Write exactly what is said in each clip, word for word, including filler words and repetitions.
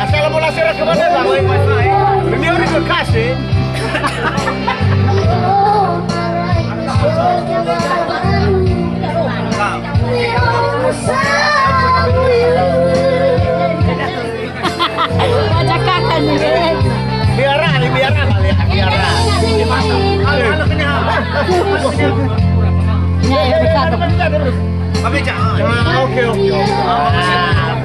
Asal mau lasera ke mana, Bang? Beliau ni ke kasih. Baca kata nih. Biara, biara kali ya, biara. Ya, ya, betul. Ah, oke, oke, oke. Ah.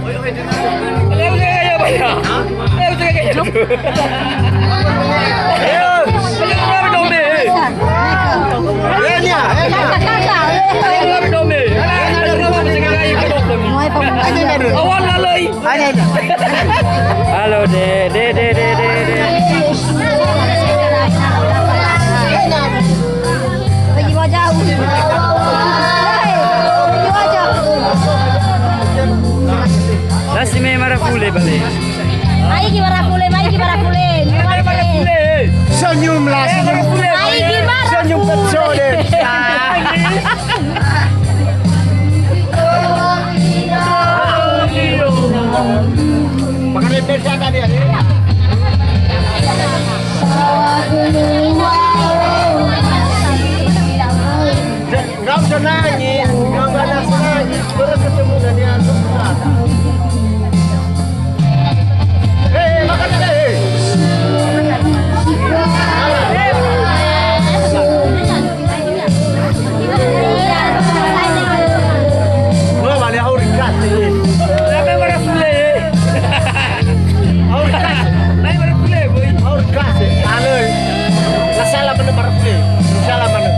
Halo, Dek, Dek, Dek, Dek, Dek, Dek. Lasi me marafule bale. Mai ki marafule, mai ki marafule. Senyum lah, senyum. Mai ki marafule. Senyum pecah deh. Makan pecah tadi ya. Nggak usah nangis, nggak usah nangis. Terus ketemu Daniel, terus. Hei, hei, makan, hei, hei. Wah, balik aur ikhlas, hei. Kenapa marafule, hei? Aur gas. Naik marafule, boy. Aur gas. Aloi. Lasala mana marafule. Lasala mana.